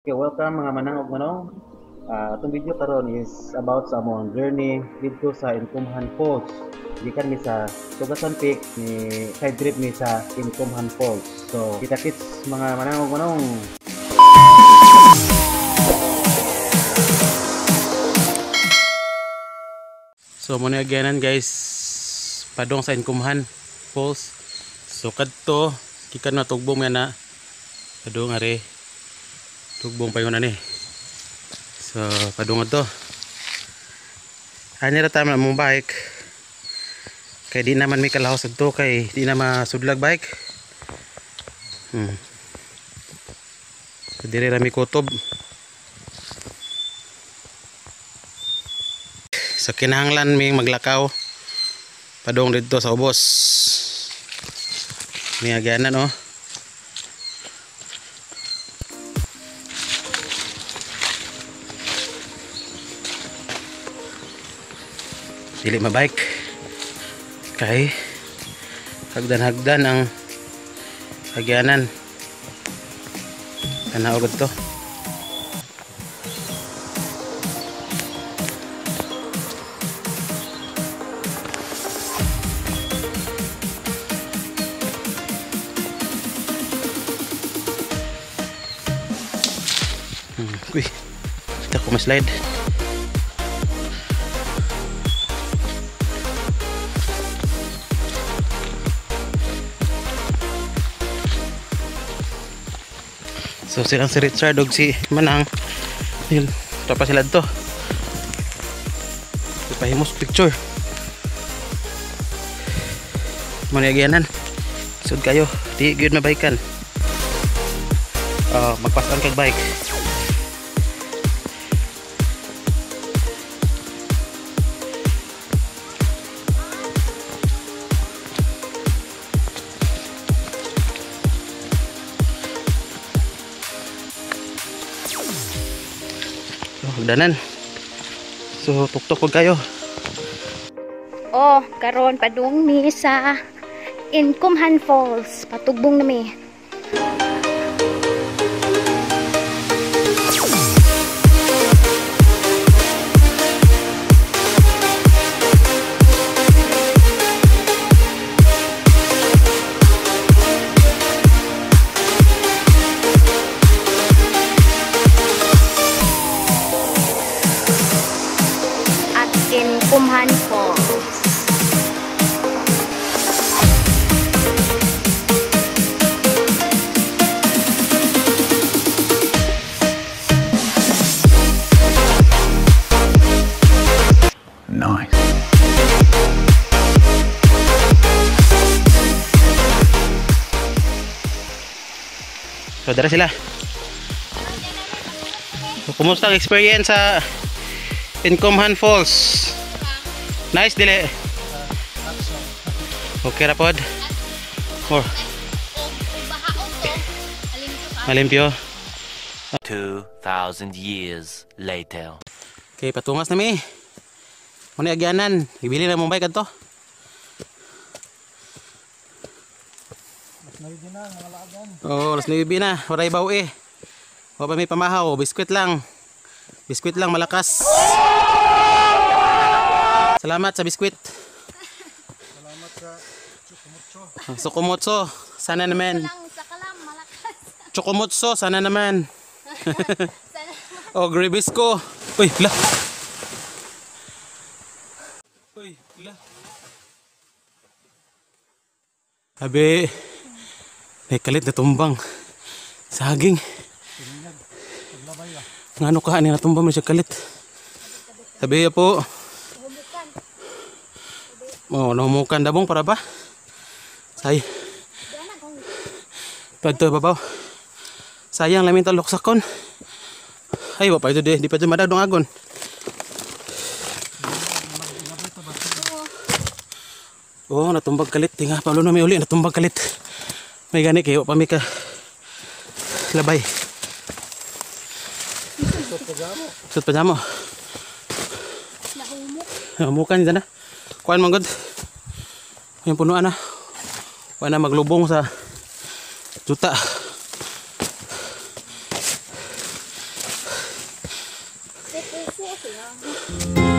Okay, welcome mga manang ug manong. Atong video karon is about sa among journey didto sa Ingkumhan Falls. Gikan mi sa Tugasan Peak, ni side trip mi sa Ingkumhan Falls. So, kita-kits mga manang ug manong. So, mo ni agyanan guys, padong sa Ingkumhan Falls. So kadto gikan na tugbong na padong are. Tugbong pa yun ani. So, padungan to. Ani ra tama mong bike. Kay di naman may kalahos adto kay di na masudlag bike. So, dire ra mi kutob. So kinahanglan mi maglakaw padung didto sa ubos. Ni agyanan oh. Dili mabike kay hagdan-hagdan ang agyanan. Tanaw gud to. Uy, kita ko ma-slide. So silang si Richard og si Manang pa sila dito. Pahimos picture. Managyanan. Sud kayo, di gyud mabaykan. Magpasan kag bike. Hagdanan. So tuktok pag kayo. Oh, karon padung mi sa Ingkumhan Falls. Patugbong na mi. Ingkumhan Falls. Nice. So dara sila. So, kumusta ang experience sa Ingkumhan Falls? Nice dili. Okay ra pod. Or malimpyo. 2000 years later. Okay, patungas na mi. Muna agyanan, ibili na mong bike adto. Oh, alas 9 na, waray baw eh. Wa pa may pamahaw, biskwit lang. Biskwit lang malakas. Salamat sa biskwit. Salamat sa chokomotso. Chokomotso, sana naman. Chokomotso, sana naman. Oh, gribisco. Uy, la. Uy, la. Abi, may kalit na tumbang. Saging. Ngano ka, ani natumbang mo siya kalit. Sabi po. Oh, nahumukan dabong para ba? Say. Padto babaw. Sayang lamin talok sakon. Ay, wa pa ito di pa ito madag dong agon. Oh, natumbag kalit. Tinga Pablo na may uli, natumbag kalit. May gani kayo pa mi ka labay. Sut pajamo. Nahumok. Nahumukan dyan na. Kuan man gud. Yung punuan na. Wala maglubong sa juta. Puso siya.